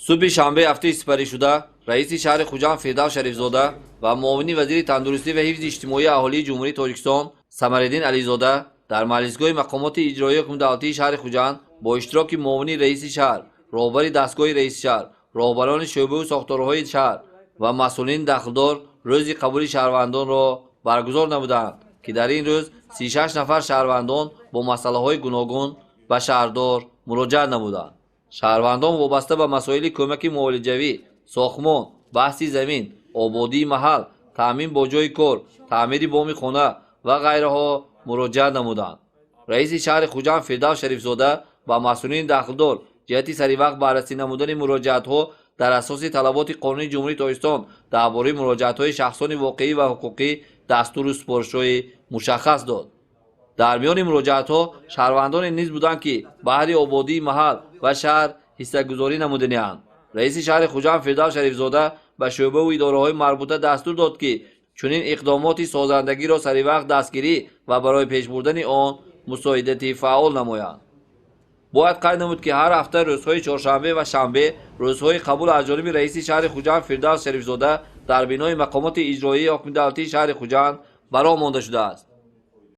Субҳи шанбеи ҳафтаи сипаришуда раиси шаҳри Хуҷанд Фирдавс Шарифзода ва муовини вазири тандурустӣ ва ҳифзи иҷтимоии аҳолии Ҷумҳурии Тоҷикистон Самариддин Ализода дар маҷлисгоҳи мақомоти иҷроияи ҳукумати давлатии шаҳри Хуҷанд бо иштироки муовини раиси шаҳр, роҳбари дастгоҳи раиси шаҳр, роҳбарони шӯъбаву сохторҳои шаҳр ва масъулини дахлдор рӯзи қабули шаҳрвандонро баргузор намуданд, ки дар ин рӯз 36 нафар шаҳрвандон бо масъалаҳои гуногун ба шаҳрдор муроҷиат намуданд. Шаҳрвандон вобаста ба масоили кӯмаки муолиҷавӣ, сохтмон, баҳси замин, ободии маҳал, таъмин бо ҷойи кор, таъмири боми хона ва ғайраҳо муроҷиат намуданд. Раиси шаҳри Хуҷанд Фирдавс Шарифзода ба масъулини дахлдор ҷиҳати саривақт баррасӣ намудани муроҷиатҳо дар асоси талаботи Қонуни Ҷумҳурии Тоҷикистон дар бораи муроҷиатҳои шахсони воқеӣ ва ҳуқуқӣ дастуру супоришҳои мушаххас дод. Дар миёни муроҷиатҳо шаҳрвандоне низ буданд, ки баҳри ободии маҳал ва шаҳр ҳиссагузорӣ намуданианд. Раиси шаҳри Хуҷанд Фирдавс Шарифзода ба шӯъбаву идораҳои марбута дастур дод, ки чунин иқдомоти созандагиро саривақт дастгирӣ ва барои пеш бурдани он мусоидати фаъол намоянд. Бояд қайд намуд, ки ҳар ҳафта рӯзҳои чоршанбе ва шанбе рӯзҳои қабул аз ҷониби раиси шаҳри Хуҷанд Фирдавс Шарифзода дар бинои мақомоти иҷроияи ҳокими давлатии шаҳри Хуҷанд ба роҳ монда шудааст.